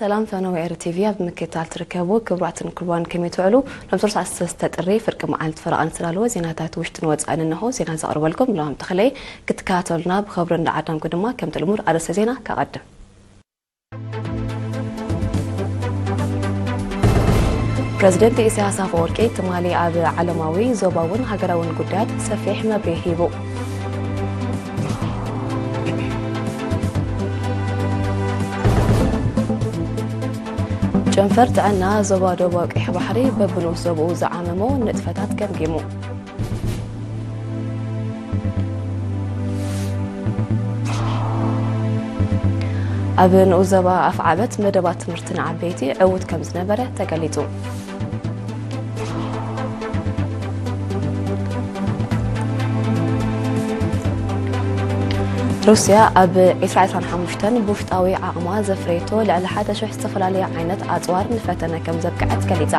ሰላም ፈነወ ኤሪ ቲቪ ኣብ ምክትታል ትርከቡ ክቡራትን ክቡራን ከመይ ትውዕሉ? ሎም ሶርስ ኣስተስተጥሪ ፍርቂ መዓልቲ ፈረቓን ዝተዳለወ ዜናታት ውሽጥን ወጻእን እንሆ። ዜና ዘቕርበልኩም ሎም ተኽለይ። ክትከታተሉና ብኸብሪ እንዳዓዳምኩ ድማ ከምቲ ልሙድ ኣርእስተ ዜና ከቐድም። ፕረዚደንት ኢሳያስ ኣፈወርቂ ትማሊ ኣብ ዓለማዊ፣ ዞባውን ሃገራውን ጉዳያት ሰፊሕ መብርሂ ሂቡ። ጨንፈር ጥዕና ዞባ ደቡብ ቀይሕ ባሕሪ በብንኡስ ዞባኡ ዝዓመሞ ንጥፈታት ገምጊሙ። ኣብ ንኡስ ዞባ ኣፍዓበት መደባት ትምህርቲ ንዓበይቲ ዕዉት ከም ዝነበረ ተገሊጹ። ሩስያ ኣብ ዕስራ ዕስራን ሓሙሽተን ብውሽጣዊ ዓቕማ ዘፍረየቶ ልዕሊ ሓደ ሽሕ ዝተፈላለየ ዓይነት ኣጽዋር ንፈተነ ከም ዘብቅዐት ገሊጻ።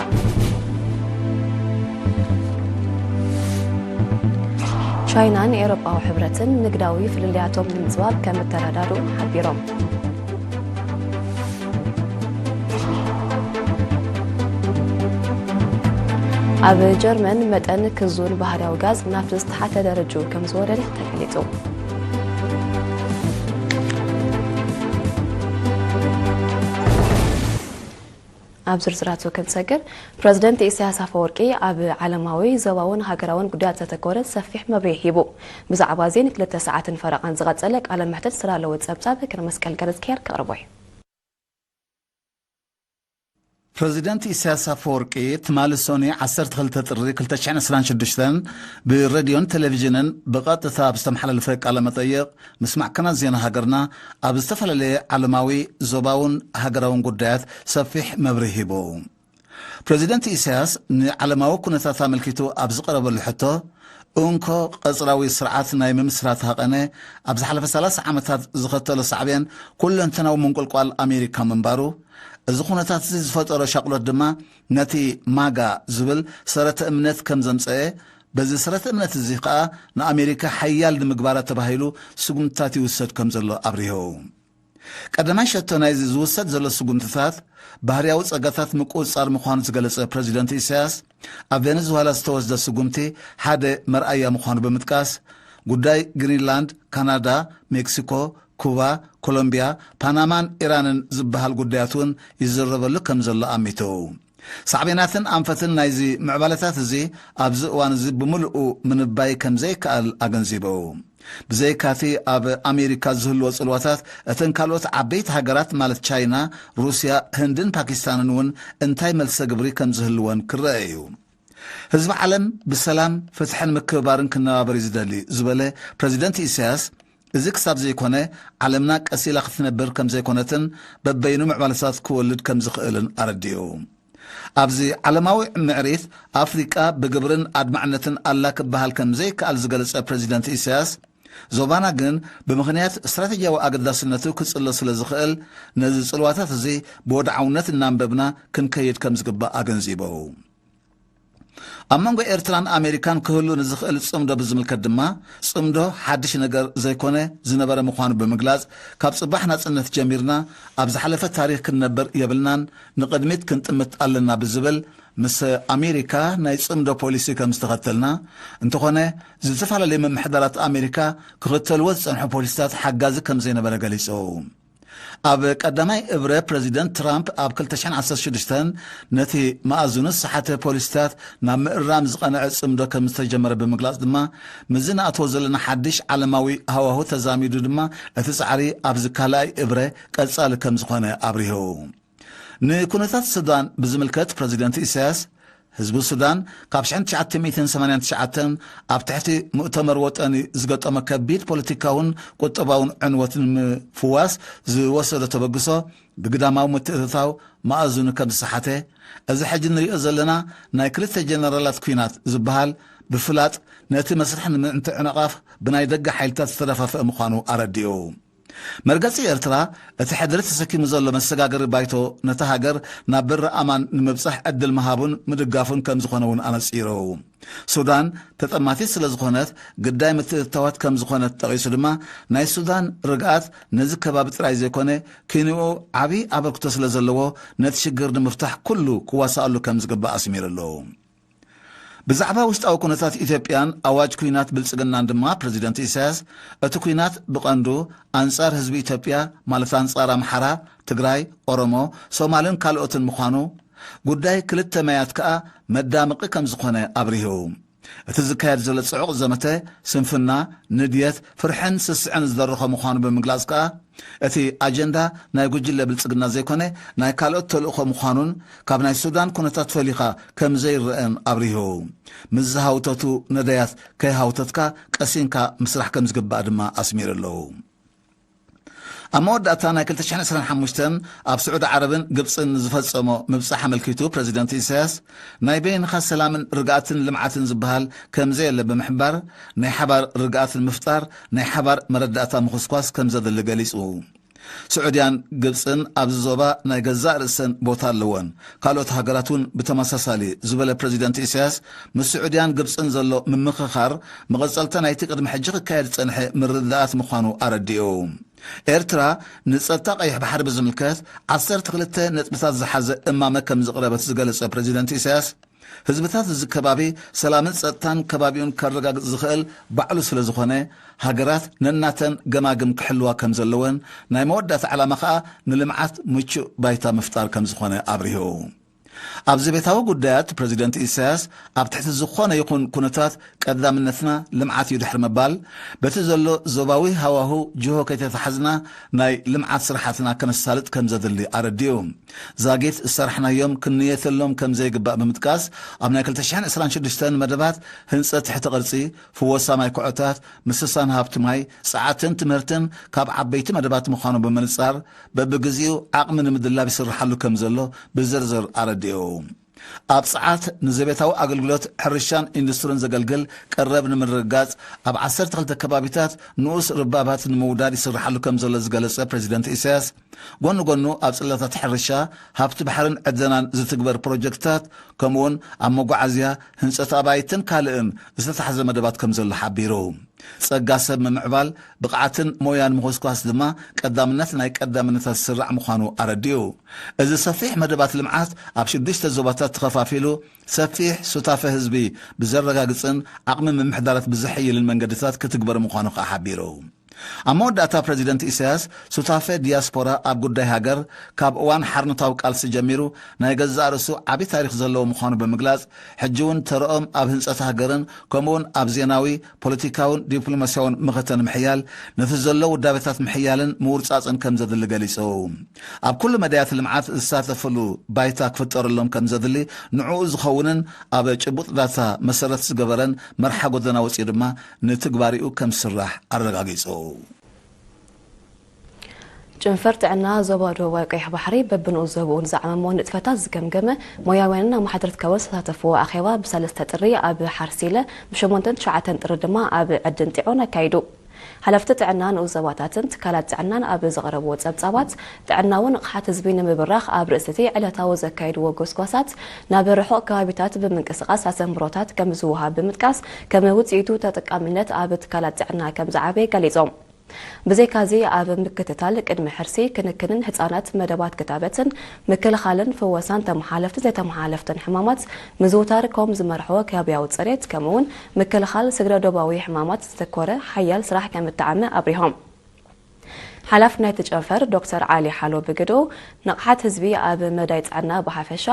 ቻይናን ኤውሮጳዊ ሕብረትን ንግዳዊ ፍልልያቶም ንምጽባብ ከም እተረዳድኡ ሓቢሮም። ኣብ ጀርመን መጠን ክዙን ባህርያዊ ጋዝ ናብቲ ዝተሓተ ደረጅኡ ከም ዝወረደ ተገሊጹ። ኣብ ዝርዝራቱ ክንሰግር፣ ፕረዚደንት ኢሳያስ ኣፈወርቂ ኣብ ዓለማዊ፣ ዞባውን ሃገራውን ጉዳያት ዘተኮረ ሰፊሕ መብርሂ ሂቡ። ብዛዕባ እዚ ንክልተ ሰዓትን ፈረቓን ዝቐጸለ ቃለ መሕትት ዝተዳለወ ጸብጻብ ክብረመስቀል ገረዝግሄር ከቕርቦ እዩ። ፕረዚደንት ኢሳያስ ኣፈወርቂ ትማሊ ሰኑይ ዓሰርተ ክልተ ጥሪ ክልተ ሽሕን ዕስራን ሽዱሽተን ብሬድዮን ቴሌቪዥንን ብቐጥታ ኣብ ዝተመሓላለፈ ቃለ መጠይቕ፣ ምስ ማዕከናት ዜና ሃገርና ኣብ ዝተፈላለየ ዓለማዊ፣ ዞባውን ሃገራውን ጉዳያት ሰፊሕ መብርሂ ሂቡ። ፕረዚደንት ኢሳያስ ንዓለማዊ ኩነታት ኣመልኪቱ ኣብ ዝቐረበሉ ሕቶ፣ እንኮ ቀጽራዊ ስርዓት ናይ ምምስራት ሃቐነ ኣብ ዝሓለፈ ሰላሳ ዓመታት ዝኸተሎ ሳዕቤን ኩለንተናዊ ምንቁልቋል ኣሜሪካ ምንባሩ፣ እዚ ኩነታት እዚ ዝፈጠሮ ሻቕሎት ድማ ነቲ ማጋ ዝብል ሰረተ እምነት ከም ዘምጸኤ፣ በዚ ሰረተ እምነት እዚ ከኣ ንኣሜሪካ ሓያል ንምግባራ ተባሂሉ ስጉምትታት ይውሰድ ከም ዘሎ ኣብሪሁ። ቀዳማይ ሸቶ ናይዚ ዝውሰድ ዘሎ ስጉምትታት ባህርያዊ ጸጋታት ምቁጽጻር ምዃኑ ዝገለጸ ፕረዚደንት ኢሳያስ፣ ኣብ ቬነዙዋላ ዝተወስደ ስጉምቲ ሓደ መርኣያ ምዃኑ ብምጥቃስ፣ ጉዳይ ግሪንላንድ፣ ካናዳ፣ ሜክሲኮ፣ ኩባ፣ ኮሎምቢያ፣ ፓናማን ኢራንን ዝበሃል ጉዳያት እውን ይዝረበሉ ከም ዘሎ ኣሚቱ። ሳዕቤናትን ኣንፈትን ናይዚ ምዕባለታት እዚ ኣብዚ እዋን እዚ ብምሉኡ ምንባይ ከም ዘይከኣል ኣገንዚቡ። ብዘይካቲ ኣብ ኣሜሪካ ዝህልዎ ጽልዋታት፣ እተን ካልኦት ዓበይቲ ሃገራት ማለት ቻይና፣ ሩስያ፣ ህንድን ፓኪስታንን እውን እንታይ መልሰ ግብሪ ከም ዝህልወን ክረአ እዩ። ህዝቢ ዓለም ብሰላም፣ ፍትሕን ምክብባርን ክነባበር እዩ ዝደሊ ዝበለ ፕረዚደንት ኢሳያስ፣ እዚ ክሳብ ዘይኮነ ዓለምና ቀስ ኢላ ክትነብር ከም ዘይኮነትን በበይኑ ምዕባለታት ክወልድ ከም ዝኽእልን ኣረዲኡ። ኣብዚ ዓለማዊ ምዕሪት ኣፍሪቃ ብግብርን ኣድማዕነትን ኣላ ክበሃል ከም ዘይከኣል ዝገለጸ ፕረዚደንት ኢሳያስ፣ ዞባና ግን ብምኽንያት ስትራተጂያዊ ኣገዳስነቱ ክጽሎ ስለ ዝኽእል ነዚ ጽልዋታት እዚ ብወድዓውነት እናንበብና ክንከይድ ከም ዝግባእ ኣገንዚቡ። ኣብ መንጎ ኤርትራን ኣሜሪካን ክህሉ ንዝኽእል ጽምዶ ብዝምልከት ድማ፣ ጽምዶ ሓድሽ ነገር ዘይኮነ ዝነበረ ምዃኑ ብምግላጽ፣ ካብ ጽባሕ ናጽነት ጀሚርና ኣብ ዝሓለፈ ታሪኽ ክንነብር የብልናን፣ ንቕድሚት ክንጥምት ኣለና ብዝብል ምስ ኣሜሪካ ናይ ጽምዶ ፖሊሲ ከም ዝተኸተልና፣ እንተኾነ ዝተፈላለዩ ምምሕዳራት ኣሜሪካ ክኽተልዎ ዝጸንሑ ፖሊሲታት ሓጋዚ ከም ዘይነበረ ገሊጹ። ኣብ ቀዳማይ እብረ ፕረዚደንት ትራምፕ ኣብ ክልተ ሽሕን ዓሰርተ ሽዱሽተን ነቲ መኣዝኑ ዝሰሓተ ፖሊሲታት ናብ ምእራም ዝቐንዐ ጽምዶ ከም ዝተጀመረ ብምግላጽ ድማ፣ ምስዚ ንኣትዎ ዘለና ሓድሽ ዓለማዊ ሃዋሁ ተዛሚዱ ድማ እቲ ጻዕሪ ኣብዚ ካልኣይ እብረ ቀጻሊ ከም ዝኾነ ኣብሪሁ። ንኩነታት ሱዳን ብዝምልከት ፕረዚደንት ኢሳያስ፣ ህዝቢ ሱዳን ካብ ሽሕን ትሽዓተ ሚእትን ሰማንያን ትሽዓተን ኣብ ትሕቲ ሙእተመር ወጠኒ ዝገጠሞ ከቢድ ፖለቲካውን ቁጠባውን ዕንወት ንምፍዋስ ዝወሰዶ ተበግሶ ብግዳማዊ ምትእትታው መኣዝኑ ከም ዝሰሓተ፣ እዚ ሕጂ ንሪኦ ዘለና ናይ ክልተ ጀነራላት ኲናት ዝበሃል ብፍላጥ ነቲ መስርሕ ንምዕንትዕንቓፍ ብናይ ደገ ሓይልታት ዝተደፋፍአ ምዃኑ ኣረዲኡ። መርገጺ ኤርትራ እቲ ሕድሪ ተሰኪሙ ዘሎ መሰጋገሪ ባይቶ ነታ ሃገር ናብ በሪ ኣማን ንምብጻሕ ዕድል ምሃቡን ምድጋፉን ከም ዝኾነ እውን ኣነጺሩ። ሱዳን ተጠማቲት ስለ ዝኾነት ግዳይ ምትእትታዋት ከም ዝኾነት ጠቒሱ ድማ፣ ናይ ሱዳን ርግኣት ነዚ ከባቢ ጥራይ ዘይኮነ ኪንኡ ዓብዪ ኣበርክቶ ስለ ዘለዎ ነቲ ሽግር ንምፍታሕ ኩሉ ክዋሳኣሉ ከም ዝግባእ ኣስሚሩ ኣሎ። ብዛዕባ ውሽጣዊ ኩነታት ኢትዮጵያን ኣዋጅ ኩናት ብልጽግናን ድማ ፕረዚደንት ኢሳያስ፣ እቲ ኩናት ብቐንዱ ኣንጻር ህዝቢ ኢትዮጵያ፣ ማለት ኣንጻር ኣምሓራ፣ ትግራይ፣ ኦሮሞ፣ ሶማልን ካልኦትን ምዃኑ፣ ጉዳይ ክልተ ማያት ከኣ መዳምቒ ከም ዝኾነ ኣብሪሁ። እቲ ዝካየድ ዘሎ ጽዑቕ ዘመተ ስንፍና፣ ንድየት፣ ፍርሕን ስስዕን ዝደረኾ ምዃኑ ብምግላጽ ከኣ፣ እቲ ኣጀንዳ ናይ ጉጅለ ብልጽግና ዘይኮነ ናይ ካልኦት ተልእኾ ምዃኑን ካብ ናይ ሱዳን ኩነታት ፈሊኻ ከም ዘይረአን ኣብሪሁ። ምስ ዝሃውተቱ ነዳያት ከይሃውተትካ ቀሲንካ ምስራሕ ከም ዝግባእ ድማ ኣስሚሩ ኣለዉ። ኣብ መወዳእታ ናይ ክልተ ሽሕን ዕስራን ሓሙሽተን ኣብ ስዑዲ ዓረብን ግብጽን ዝፈጸሞ ምብጻሕ ኣመልኪቱ ፕረዚደንት ኢሳያስ፣ ናይ በይንኻ ሰላምን ርግኣትን ልምዓትን ዝበሃል ከም ዘየለ ብምሕባር፣ ናይ ሓባር ርግኣት ንምፍጣር ናይ ሓባር መረዳእታ ምኹስኳስ ከም ዘድሊ ገሊጹ። ስዑድያን ግብጽን ኣብዚ ዞባ ናይ ገዛእ ርእሰን ቦታ ኣለወን፣ ካልኦት ሃገራት እውን ብተመሳሳሊ ዝበለ ፕረዚደንት ኢሳያስ፣ ምስ ስዑድያን ግብጽን ዘሎ ምምኽኻር መቐጸልታ ናይቲ ቅድሚ ሕጂ ክካየድ ዝጸንሐ ምርድዳኣት ምዃኑ ኣረዲኡ። ኤርትራ ንጸጥታ ቀይሕ ባሕሪ ብዝምልከት ዓሰርተ ክልተ ነጥብታት ዝሓዘ እማመ ከም ዘቕረበት ዝገለጸ ፕረዚደንት ኢሳያስ፣ ህዝብታት እዚ ከባቢ ሰላምን ጸጥታን ከባቢኡን ከረጋግጽ ዝኽእል ባዕሉ ስለ ዝኾነ፣ ሃገራት ነናተን ገማግም ክሕልዋ ከም ዘለወን፣ ናይ መወዳእታ ዕላማ ከኣ ንልምዓት ምቹእ ባይታ ምፍጣር ከም ዝኾነ ኣብሪሁ። ኣብ ዘቤታዊ ጉዳያት ፕረዚደንት ኢሳያስ፣ ኣብ ትሕቲ ዝኾነ ይኹን ኩነታት ቀዳምነትና ልምዓት እዩ ድሕሪ ምባል፣ በቲ ዘሎ ዞባዊ ሃዋሁ ጅሆ ከይተታሕዝና ናይ ልምዓት ስራሓትና ከነሳልጥ ከም ዘድሊ ኣረዲኡ። ዛጊት ዝሰራሕናዮም ክንንየተሎም ከም ዘይግባእ ብምጥቃስ፣ ኣብ ናይ ክልተ ሽሕን ዕስራን ሽዱሽተን መደባት ህንጸት ትሕቲ ቅርጺ፣ ፍወሳ ማይ ኩዖታት፣ ምስሳን ሃብቲ ማይ፣ ጸዓትን ትምህርትን ካብ ዓበይቲ መደባት ምዃኑ ብምንጻር፣ በብግዜኡ ዓቕሚ ንምድላብ ይስርሓሉ ከም ዘሎ ብዝርዝር ኣረዲኡ። ኣብ ጸዓት ንዘቤታዊ ኣገልግሎት ሕርሻን ኢንዱስትሪን ዘገልግል ቀረብ ንምርግጋጽ፣ ኣብ ዓሰርተ ክልተ ከባቢታት ንኡስ ርባባት ንምውዳድ ይስርሓሉ ከም ዘሎ ዝገለጸ ፕረዚደንት ኢሳያስ፣ ጎኒ ጎኑ ኣብ ጽላታት ሕርሻ፣ ሃብቲ ባሕርን ዕደናን ዝትግበር ፕሮጀክትታት፣ ከምኡውን ኣብ መጓዓዝያ፣ ህንጸት ኣባይትን ካልእን ዝተታሕዘ መደባት ከም ዘሎ ሓቢሩ። ጸጋ ሰብ ምምዕባል፣ ብቕዓትን ሞያን ምኹስኳስ ድማ ቀዳምነት ናይ ቀዳምነታት ዝስራዕ ምዃኑ ኣረዲኡ። እዚ ሰፊሕ መደባት ልምዓት ኣብ ሽዱሽተ ዞባታት ተኸፋፊሉ፣ ሰፊሕ ሱታፈ ህዝቢ ብዘረጋግጽን ዓቕሚ ምምሕዳራት ብዘሐይልን መንገድታት ክትግበር ምዃኑ ከኣ ሓቢሩ። ኣብ መወዳእታ ፕረዚደንት ኢሳያስ፣ ሱታፈ ዲያስፖራ ኣብ ጉዳይ ሃገር ካብ እዋን ሓርነታዊ ቃልሲ ጀሚሩ ናይ ገዛእ ርእሱ ዓቢ ታሪኽ ዘለዎ ምዃኑ ብምግላጽ፣ ሕጂ እውን ተረኦም ኣብ ህንጸት ሃገርን ከምኡውን ኣብ ዜናዊ፣ ፖለቲካውን ዲፕሎማስያውን መኸተ ንምሕያል፣ ነቲ ዘሎ ውዳቤታት ምሕያልን ምውርጻጽን ከም ዘድሊ ገሊጹ። ኣብ ኩሉ መዳያት ልምዓት ዝሳተፈሉ ባይታ ክፍጠረሎም ከም ዘድሊ፣ ንዕኡ ዝኸውንን ኣብ ጭቡጥ ዳታ መሰረት ዝገበረን መርሓ ጎደና ወጺኡ ድማ ንትግባሪኡ ከም ዝስራሕ ኣረጋጊጹ። ጨንፈር ጥዕና ዞባ ደቡባዊ ቀይሕ ባሕሪ በብንኡስ ዞባኡ ንዝዓመሞ ንጥፈታት ዝገምገመ ሞያውያንን ኣመሓደርቲ ከባቢ ዝተሳተፍዎ ኣኼባ ብሰለስተ ጥሪ ኣብ ሓርሲለ፣ ብሸሞንተን ትሽዓተን ጥሪ ድማ ኣብ ዕድን ጢዖን ኣካይዱ። ሓለፍቲ ጥዕና ንኡስ ዞባታትን ትካላት ጥዕናን ኣብ ዘቕረብዎ ጸብጻባት፣ ጥዕናዊ ንቕሓት ህዝቢ ንምብራኽ ኣብ ርእሲ እቲ ዕለታዊ ዘካየድዎ ጎስጓሳት፣ ናብ ርሑቕ ከባቢታት ብምንቅስቓስ ኣሰምሮታት ከም ዝወሃብ ብምጥቃስ፣ ከም ውጽኢቱ ተጠቃምነት ኣብ ትካላት ጥዕና ከም ዝዓበየ ገሊጾም። ብዘይካዚ፣ ኣብ ምክትታል ቅድሚ ሕርሲ፣ ክንክንን ህጻናት፣ መደባት ክታበትን ምክልኻልን ፍወሳን ተመሓለፍትን ዘይተመሓለፍትን ሕማማት ምዝውታር ከም ዝመርሖ፣ ከባቢያዊ ጽሬት፣ ከምኡውን ምክልኻል ስግረ ዶባዊ ሕማማት ዘተኮረ ሓያል ስራሕ ከም እተዓመ ኣብሪሆም። ሓላፊ ናይቲ ጨንፈር ዶክተር ዓሊ ሓሎ ብግድኡ፣ ንቕሓት ህዝቢ ኣብ መዳይ ጥዕና ብሓፈሻ፣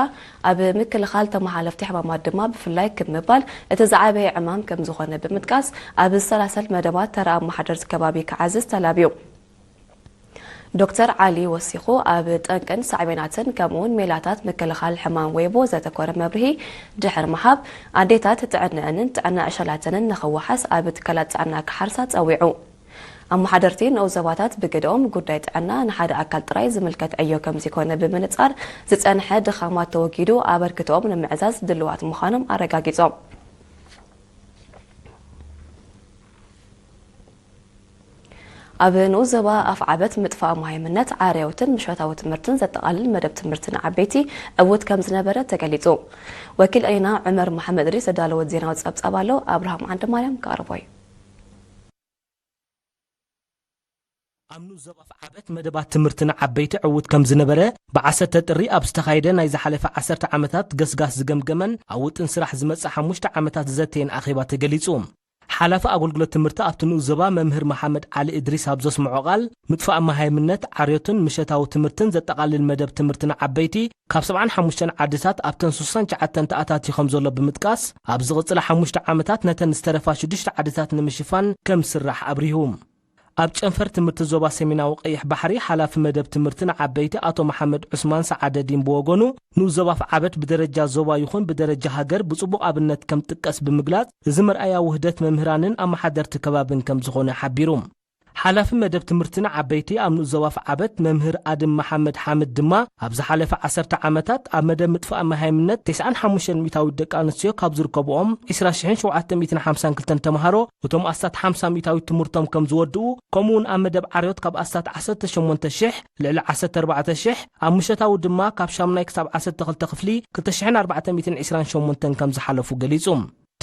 ኣብ ምክልኻል ተመሓለፍቲ ሕማማት ድማ ብፍላይ ክብ ምባል እቲ ዝዓበየ ዕማም ከም ዝኾነ ብምጥቃስ፣ ኣብ ዝሰላሰል መደባት ተራ ኣመሓደርቲ ከባቢ ክዓዝዝ ተላብዩ። ዶክተር ዓሊ ወሲኹ፣ ኣብ ጠንቅን ሳዕቤናትን ከምኡውን ሜላታት ምክልኻል ሕማም ወይቦ ዘተኮረ መብርሂ ድሕሪ ምሃብ፣ ኣዴታት ጥዕንአንን ጥዕና ዕሸላተንን ንኽወሓስ ኣብ ትካላት ጥዕና ክሓርሳ ጸዊዑ። ኣመሓደርቲ ንኡስ ዞባታት ብግደኦም፣ ጉዳይ ጥዕና ንሓደ ኣካል ጥራይ ዝምልከት ዕዮ ከም ዘይኮነ ብምንጻር፣ ዝጸንሐ ድኻማት ተወጊዱ ኣበርክቶኦም ንምዕዛዝ ድልዋት ምዃኖም ኣረጋጊጾም። ኣብ ንኡስ ዞባ ኣፍዓበት ምጥፋእ መሃይምነት ዓርዮትን ምሸታዊ ትምህርትን ዘጠቓልል መደብ ትምህርቲ ንዓበይቲ ዕዉት ከም ዝነበረ ተገሊጹ። ወኪል ኤና ዑመር መሓመድ እድሪስ ዘዳለወ ዜናዊ ጸብጻብ ኣሎ። ኣብርሃም ዓንደማርያም ክቐርቦ እዩ። ኣብ ንኡስ ዞባ ኣፍዓበት መደባት ትምህርቲ ንዓበይቲ ዕዉት ከም ዝነበረ፣ ብዓሰርተ ጥሪ ኣብ ዝተኻየደ ናይ ዝሓለፈ ዓሰርተ ዓመታት ገስጋስ ዝገምገመን ኣብ ውጥን ስራሕ ዝመጽእ ሓሙሽተ ዓመታት ዝዘተየን ኣኼባ ተገሊጹ። ሓላፊ ኣገልግሎት ትምህርቲ ኣብቲ ንኡስ ዞባ መምህር መሓመድ ዓሊ እድሪስ ኣብ ዘስምዖ ቃል፣ ምጥፋእ መሃይምነት፣ ዓርዮትን ምሸታዊ ትምህርትን ዘጠቓልል መደብ ትምህርቲ ንዓበይቲ ካብ ሰብዓን ሓሙሽተን ዓድታት ኣብተን ስሳን ትሽዓተን ተኣታትዩ ከም ዘሎ ብምጥቃስ፣ ኣብ ዝቕጽላ ሓሙሽተ ዓመታት ነተን ዝተረፋ ሽዱሽተ ዓድታት ንምሽፋን ከም ዝስራሕ ኣብሪሁ። ኣብ ጨንፈር ትምህርቲ ዞባ ሰሜናዊ ቀይሕ ባሕሪ ሓላፊ መደብ ትምህርቲ ንዓበይቲ ኣቶ መሓመድ ዑስማን ሰዓደዲን ብወገኑ፣ ንኡስ ዞባ ኣፍዓበት ብደረጃ ዞባ ይኹን ብደረጃ ሃገር ብጽቡቕ ኣብነት ከም ጥቀስ ብምግላጽ፣ እዚ መርኣያ ውህደት መምህራንን ኣመሓደርቲ ከባብን ከም ዝኾነ ሓቢሩ። ሓላፊ መደብ ትምህርቲ ንዓበይቲ ኣብ ንኡስ ዞባ ኣፍዓበት መምህር ኣድም መሓመድ ሓምድ ድማ፣ ኣብ ዝሓለፈ ዓሰርተ ዓመታት ኣብ መደብ ምጥፋእ መሃይምነት ተስዓን ሓሙሽተን ሚእታዊት ደቂ ኣንስትዮ ካብ ዝርከብኦም ዕስራ ሽሕን ሸውዓተ ሚእትን ሓምሳን ክልተን ተምሃሮ፣ እቶም ኣስታት ሓምሳ ሚእታዊት ትምህርቶም ከም ዝወድኡ፣ ከምኡ እውን ኣብ መደብ ዓርዮት ካብ ኣስታት ዓሰርተ ሸሞንተ ሽሕ ልዕሊ ዓሰርተ ኣርባዕተ ሽሕ፣ ኣብ ምሸታዊ ድማ ካብ ሻምናይ ክሳብ ዓሰርተ ክልተ ክፍሊ ክልተ ሽሕን ኣርባዕተ ሚእትን ዕስራን ሸሞንተን ከም ዝሓለፉ ገሊጹ።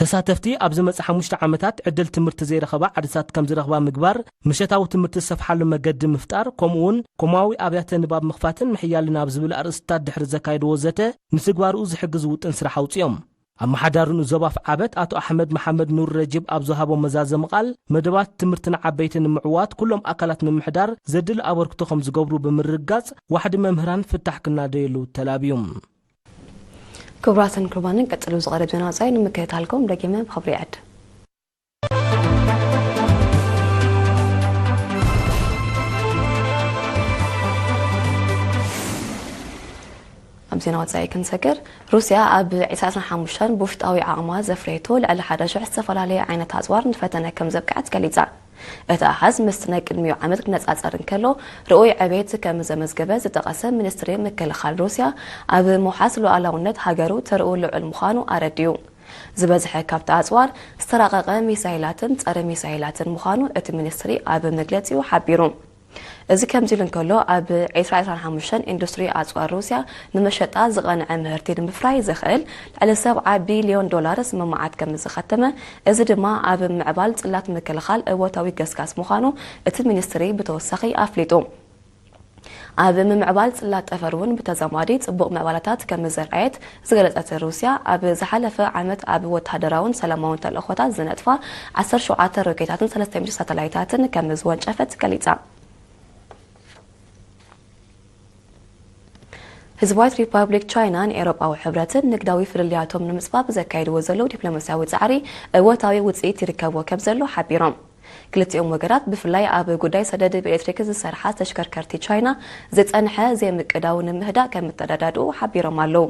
ተሳተፍቲ ኣብ ዝመጽእ ሓሙሽተ ዓመታት ዕድል ትምህርቲ ዘይረኸባ ዓድታት ከም ዝረኽባ ምግባር፣ ምሸታዊ ትምህርቲ ዝሰፍሓሉ መገዲ ምፍጣር፣ ከምኡ እውን ኮማዊ ኣብያተ ንባብ ምኽፋትን ምሕያልን ኣብ ዝብል ኣርእስትታት ድሕሪ ዘካየድዎ ዘተ፣ ንትግባርኡ ዝሕግዝ ውጥን ስራሕ ኣውጺኦም። ኣመሓዳሪ ንኡስ ዞባ ኣፍዓበት ኣቶ ኣሕመድ መሓመድ ኑር ረጅብ ኣብ ዝሃቦ መዛዘሚ ቃል፣ መደባት ትምህርቲ ንዓበይቲ ንምዕዋት ኩሎም ኣካላት ምምሕዳር ዘድሊ ኣበርክቶ ከም ዝገብሩ ብምርግጋጽ፣ ዋሕዲ መምህራን ፍታሕ ክናደየሉ ተላብዩ። ክቡራትን ክቡራንን፣ ቀጽሉ ዝቐርብ ዜና ወጻኢ ንምክትታልኩም ደጊመ ብኽብሪ ይዕድ። ኣብ ዜና ወጻኢ ክንሰግር፣ ሩስያ ኣብ ዕስራን ሓሙሽተን ብውሽጣዊ ዓቕማ ዘፍረየቶ ልዕሊ ሓደ ሽሕ ዝተፈላለየ ዓይነት ኣጽዋር ንፈተነ ከም ዘብቅዐት ገሊጻ። እቲ ኣሃዝ ምስቲ ናይ ቅድሚኡ ዓመት ክነጻጸር እንከሎ፣ ርኡይ ዕቤት ከም ዘመዝገበ ዝጠቐሰ ሚኒስትሪ ምክልኻል ሩስያ፣ ኣብ ምውሓስ ሉዓላውነት ሃገሩ ተርኡ ልዑል ምዃኑ ኣረዲኡ። ዝበዝሐ ካብቲ ኣጽዋር ዝተራቐቐ ሚሳይላትን ጸረ ሚሳይላትን ምዃኑ እቲ ሚኒስትሪ ኣብ መግለጺኡ ሓቢሩ። እዚ ከምዚ ኢሉ እንከሎ፣ ኣብ ዕስራ ዕስራን ሓሙሽተን ኢንዱስትሪ ኣጽዋር ሩስያ ንመሸጣ ዝቐንዐ ምህርቲ ንምፍራይ ዘኽእል ልዕሊ ሰብዓ ቢልዮን ዶላር ስምምዓት ከም ዝኸተመ፣ እዚ ድማ ኣብ ምምዕባል ጽላት ምክልኻል እወታዊ ገስጋስ ምዃኑ እቲ ሚኒስትሪ ብተወሳኺ ኣፍሊጡ። ኣብ ምምዕባል ጽላት ጠፈር እውን ብተዛማዲ ጽቡቕ ምዕባለታት ከም ዘርኣየት ዝገለጸት ሩስያ፣ ኣብ ዝሓለፈ ዓመት ኣብ ወተሃደራውን ሰላማውን ተልእኾታት ዝነጥፋ ዓሰርተ ሸውዓተ ሮኬታትን ሰለስተ ሚእቲ ሳተላይታትን ከም ዝወንጨፈት ገሊጻ። ህዝባዊት ሪፓብሊክ ቻይናን ኤውሮጳዊ ሕብረትን ንግዳዊ ፍልልያቶም ንምጽባብ ዘካየድዎ ዘለዉ ዲፕሎማስያዊ ጻዕሪ እወታዊ ውጽኢት ይርከብዎ ከም ዘሎ ሓቢሮም። ክልቲኦም ወገናት ብፍላይ ኣብ ጉዳይ ሰደድ ብኤሌክትሪክ ዝሰርሓ ተሽከርከርቲ ቻይና ዝጸንሐ ዘይምቅዳው ንምህዳእ ከም እተረዳድኡ ሓቢሮም ኣለዉ።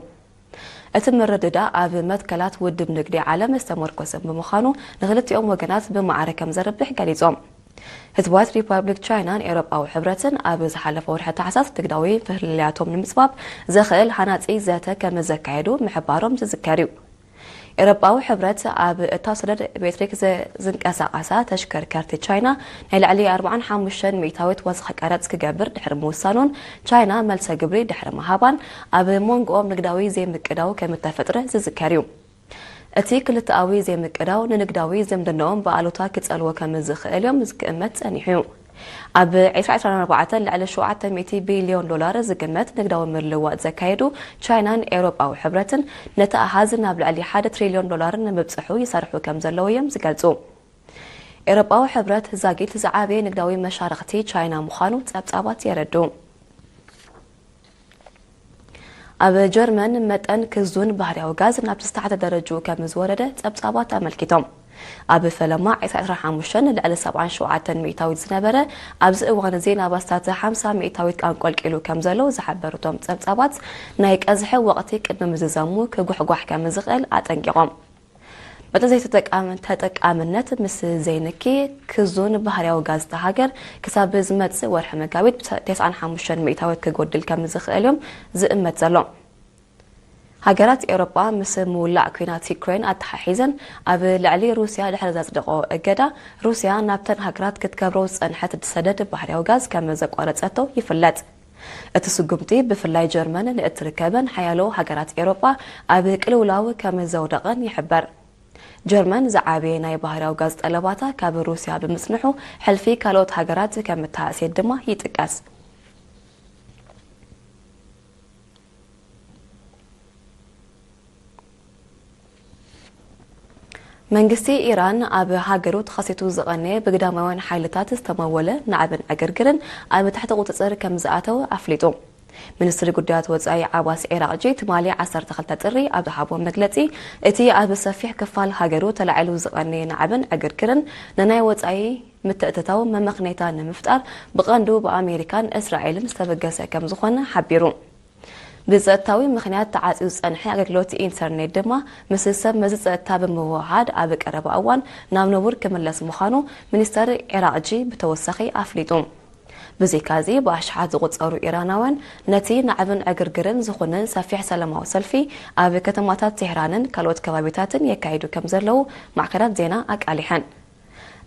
እቲ ምርድዳእ ኣብ መትከላት ውድብ ንግዲ ዓለም ዝተመርኮሰ ብምዃኑ ንክልቲኦም ወገናት ብማዕረ ከም ዘርብሕ ገሊጾም። ህዝባዊት ሪፓብሊክ ቻይናን ኤውሮጳዊ ሕብረትን ኣብ ዝሓለፈ ወርሒ ታሕሳስ ንግዳዊ ፍልልያቶም ንምጽባብ ዘኽእል ሃናጺ ዘተ ከም ዘካየዱ ምሕባሮም ዝዝከር እዩ። ኤውሮጳዊ ሕብረት ኣብ እታው ሰደድ ብኤሌክትሪክ ዝ-፣ ዝንቀሳቐሳ ተሽከርከርቲ ቻይና ናይ ልዕሊ ኣርባዓን ሓሙሽተን ሚእታዊት ወሰኽ ቀረጽ ክገብር ድሕሪ ምውሳኑን ቻይና መልሰ ግብሪ ድሕሪ ምሃባን ኣብ መንጎኦም ንግዳዊ ዘይምቅዳው ከም እተፈጥረ ዝዝከር እዩ። እቲ ክልተኣዊ ዘይምቅዳው ንንግዳዊ ዝምድናኦም ብኣሉታ ክጸልዎ ከም ዝኽእል እዮም ክእመት ጸኒሑ እዩ። ኣብ ዕስራ ዕስራን ኣርባዕተን ልዕሊ ሸውዓተ ሚእቲ ቢልዮን ዶላር ዝግመት ንግዳዊ ምልውዋጥ ዘካየዱ ቻይናን ኤውሮጳዊ ሕብረትን ነቲ ኣሃዝ ናብ ልዕሊ ሓደ ትሪልዮን ዶላር ንምብጽሑ ይሰርሑ ከም ዘለዉ እዮም ዝገልጹ። ኤውሮጳዊ ሕብረት ዛጊት ዝዓበየ ንግዳዊ መሻርኽቲ ቻይና ምዃኑ ጸብጻባት የረድኡ። ኣብ ጀርመን መጠን ክዙን ባህርያዊ ጋዝ ናብ ዝተሓተ ደረጅኡ ከም ዝወረደ ጸብጻባት ኣመልኪቶም። ኣብ ፈለማ ዕስራ ዕስራን ሓሙሽተን ልዕሊ ሰብዓን ሸውዓተን ሚእታዊት ዝነበረ፣ ኣብዚ እዋን እዚ ናብ ኣስታት ሓምሳ ሚእታዊት ኣንቆልቂሉ ከም ዘሎ ዝሓበሩ እቶም ጸብጻባት፣ ናይ ቀዝሒ ወቕቲ ቅድሚ ምዝዛሙ ክጉሕጓሕ ከም ዝኽእል ኣጠንቂቖም። መጠን ዘይተጠቃም-፣ ተጠቃምነት ምስ ዘይንኪ ክዙን ባህርያዊ ጋዝ እታ ሃገር ክሳብ ዝመጽእ ወርሒ መጋቢት ብተስዓን ሓሙሽተን ሚእታዊት ክጎድል ከም ዝኽእል እዮም ዝእመት ዘሎ። ሃገራት ኤውሮጳ ምስ ምውላዕ ኲናት ዩክሬን ኣተሓሒዘን ኣብ ልዕሊ ሩስያ ድሕሪ ዘጽደቖ እገዳ፣ ሩስያ ናብተን ሃገራት ክትገብሮ ዝጸንሐት ሰደድ ባህርያዊ ጋዝ ከም ዘቋረጸቶ ይፍለጥ። እቲ ስጉምቲ ብፍላይ ጀርመን ንእትርከበን ሓያሎ ሃገራት ኤውሮጳ ኣብ ቅልውላው ከም ዘውደቐን ይሕበር። ጀርመን ዝዓበየ ናይ ባህርያዊ ጋዝ ጠለባታ ካብ ሩስያ ብምጽንሑ፣ ሕልፊ ካልኦት ሃገራት ከም እተሃስየት ድማ ይጥቀስ። መንግስቲ ኢራን ኣብ ሃገሩ ተኸሲቱ ዝቐነየ ብግዳማውያን ሓይልታት ዝተመወለ ናዕብን ዕግርግርን ኣብ ትሕቲ ቁጽጽር ከም ዝኣተወ ኣፍሊጡ። ሚኒስትሪ ጉዳያት ወጻኢ ዓባስ ዒራቕጂ ትማሊ ዓሰርተ ክልተ ጥሪ ኣብ ዝሃቦ መግለጺ፣ እቲ ኣብ ሰፊሕ ክፋል ሃገሩ ተላዒሉ ዝቐነየ ናዕብን ዕግርግርን ንናይ ወጻኢ ምትእትታው መመኽነይታ ንምፍጣር ብቐንዱ ብኣሜሪካን እስራኤልን ዝተበገሰ ከም ዝኾነ ሓቢሩ። ብጸጥታዊ ምኽንያት ተዓጽዩ ዝጸንሐ ኣገልግሎት ኢንተርኔት ድማ ምስ ሰብ መዚ ጸጥታ ብምውህሃድ ኣብ ቀረባ እዋን ናብ ንቡር ክምለስ ምዃኑ ሚኒስተር ዒራቕጂ ብተወሳኺ ኣፍሊጡ። ብዘይካዚ ብኣሽሓት ዝቑጸሩ ኢራናውያን ነቲ ናዕብን ዕግርግርን ዝኹንን ሰፊሕ ሰላማዊ ሰልፊ ኣብ ከተማታት ቴህራንን ካልኦት ከባቢታትን የካይዱ ከም ዘለዉ ማዕከናት ዜና ኣቃሊሐን።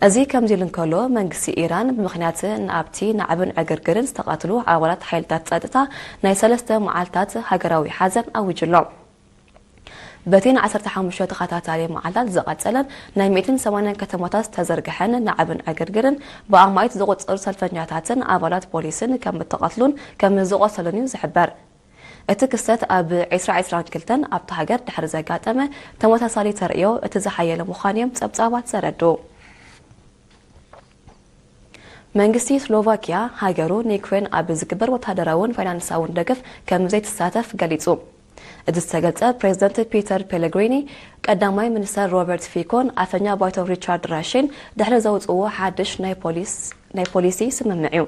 እዚ ከምዚ ኢሉ እንከሎ፣ መንግስቲ ኢራን ብምኽንያት ንኣብቲ ናዕብን ዕግርግርን ዝተቐትሉ ኣባላት ሓይልታት ጸጥታ ናይ ሰለስተ መዓልታት ሃገራዊ ሓዘን ኣዊጁ ኣሎ። በቲ ን ዓሰርተ ሓሙሽተ ተኸታታሊ መዓልታት ዝቐጸለን ናይ ሚእትን ሰማንያን ከተማታት ዝተዘርግሐን ናዕብን ዕግርግርን ብኣማኢት ዝቑጸሩ ሰልፈኛታትን ኣባላት ፖሊስን ከም እተቐትሉን ከም ዝቖሰሉን እዩ ዝሕበር። እቲ ክስተት ኣብ ዕስራ ዕስራን ክልተን ኣብታ ሃገር ድሕሪ ዘጋጠመ ተመሳሳሊ ተርእዮ እቲ ዝሓየለ ምዃኑ እዮም ጸብጻባት ዘረድኡ። መንግስቲ ስሎቫኪያ ሃገሩ ንዩክሬን ኣብ ዝግበር ወታደራውን ፋይናንሳውን ደገፍ ከም ዘይትሳተፍ ገሊጹ። እቲ ዝተገልጸ ፕሬዝደንት ፒተር ፔለግሪኒ፣ ቀዳማይ ሚኒስተር ሮበርት ፊኮን ኣፈኛ ባይቶ ሪቻርድ ራሽን ድሕሪ ዘውጽእዎ ሓድሽ ናይ ፖሊስ-፣ ናይ ፖሊሲ ስምምዕ እዩ።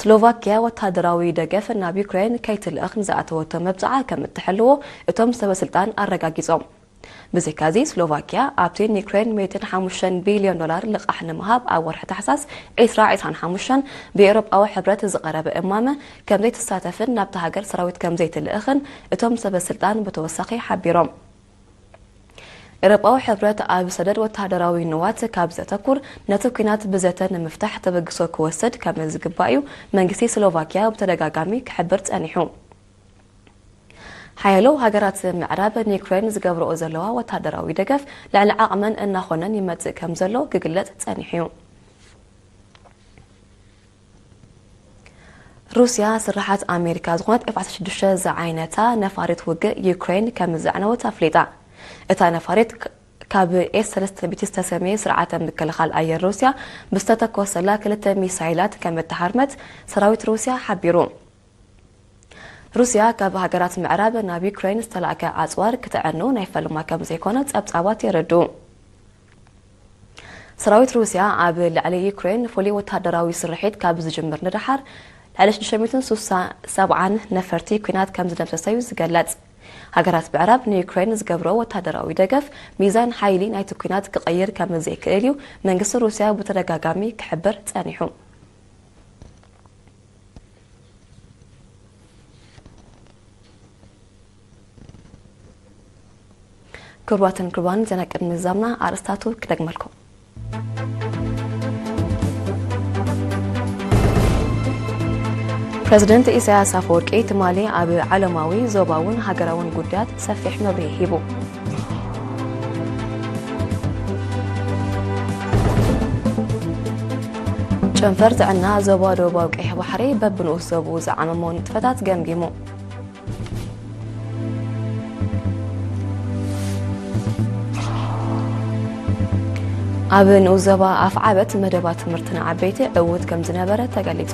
ስሎቫኪያ ወታደራዊ ደገፍ ናብ ዩክሬን ከይትልእኽ ንዝኣተወቶ መብጽዓ ከም እትሕልዎ እቶም ሰበ ስልጣን ኣረጋጊጾም። ብዘይካዚ ስሎቫኪያ ኣብቲ ንዩክሬን ሚእትን ሓሙሽተን ቢልዮን ዶላር ልቓሕ ንምሃብ ኣብ ወርሒ ታሕሳስ ዕስራ ዕስራን ሓሙሽተን ብኤውሮጳዊ ሕብረት ዝቐረበ እማመ ከም ዘይትሳተፍን ናብታ ሃገር ሰራዊት ከም ዘይትልእኽን እቶም ሰበ ስልጣን ብተወሳኺ ሓቢሮም። ኤውሮጳዊ ሕብረት ኣብ ሰደድ ወተሃደራዊ ንዋት ካብ ዘተኩር፣ ነቲ ኲናት ብዘተ ንምፍታሕ ተበግሶ ክወስድ ከም ዝግባእ እዩ መንግስቲ ስሎቫኪያ ብተደጋጋሚ ክሕብር ጸኒሑ። ሓያሎ ሃገራት ምዕራብ ንዩክሬን ዝገብርኦ ዘለዋ ወተሃደራዊ ደገፍ ልዕሊ ዓቕመን እናኾነን ይመጽእ ከም ዘሎ ክግለጽ ጸኒሑ እዩ። ሩስያ ስርሓት ኣሜሪካ ዝኾነት ኤፍ ዓሰርተ ሽዱሽተ ዝዓይነታ ነፋሪት ውግእ ዩክሬን ከም ዘዕነወት ኣፍሊጣ። እታ ነፋሪት ክ-፣ ካብ ኤስ ሰለስተ ሚእቲ ዝተሰመየ ስርዓተ ምክልኻል ኣየር ሩስያ ብዝተተኮሰላ ክልተ ሚሳይላት ከም እተሃርመት ሰራዊት ሩስያ ሓቢሩ። ሩስያ ካብ ሃገራት ምዕራብ ናብ ዩክሬን ዝተላእከ ኣጽዋር ክተዕኑ ናይ ፈልማ ከም ዘይኮነ ጸብጻባት የረድኡ። ሰራዊት ሩስያ ኣብ ልዕሊ ዩክሬን ፍሉይ ወተሃደራዊ ስርሒት ካብ ዝጅምር ንደሓር፣ ልዕሊ ሽዱሽተ ሚእትን ሰብዓን ነፈርቲ ኲናት ከም ዝደምሰሰ እዩ ዝገለጽ። ሃገራት ምዕራብ ንዩክሬን ዝገብሮ ወተሃደራዊ ደገፍ ሚዛን ሓይሊ ናይቲ ኲናት ክቐይር ከም ዘይክእል እዩ መንግስቲ ሩስያ ብተደጋጋሚ ክሕብር ጸኒሑ። ክቡራትን ክቡራን፣ ዜና ቅድሚ ምዝዛምና ኣርእስታቱ ክደግመልኩም። ፕረዚደንት ኢሳያስ ኣፈወርቂ ትማሊ ኣብ ዓለማዊ፣ ዞባውን ሃገራውን ጉዳያት ሰፊሕ መብርሂ ሂቡ። ጨንፈር ጥዕና ዞባ ደቡባዊ ቀይሕ ባሕሪ በብንኡስ ዞብኡ ዝዓመሞ ንጥፈታት ገምጊሙ። ኣብ ንኡስ ዞባ ኣፍዓበት መደባት ትምህርቲ ንዓበይቲ ዕዉት ከም ዝነበረ ተገሊጹ።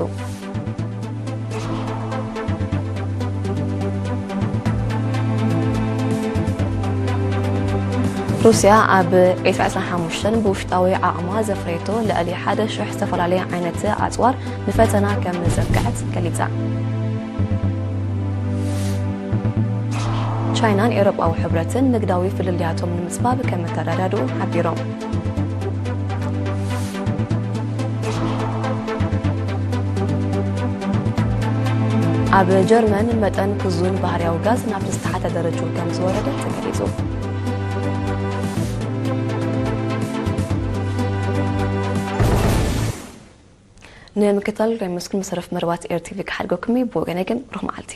ሩስያ ኣብ ዕስራ ዕስራን ሓሙሽተን ብውሽጣዊ ዓቕማ ዘፍረየቶ ልዕሊ ሓደ ሽሕ ዝተፈላለየ ዓይነት ኣጽዋር ንፈተና ከም ዘብቅዐት ገሊጻ። ቻይናን ኤውሮጳዊ ሕብረትን ንግዳዊ ፍልልያቶም ንምጽባብ ከም እተረዳድኡ ሓቢሮም። ኣብ ጀርመን መጠን ክዙን ባህርያዊ ጋዝ ናብ ዝተሓተ ደረጃ ከም ዝወረደ ተገሊጹ። ንምክትታል ናይ መስኩ መሰረፍ መርባት ኤር ቲቪ ክሓድገኩም እዩ። ብወገነ ግን ብሩኽ መዓልቲ።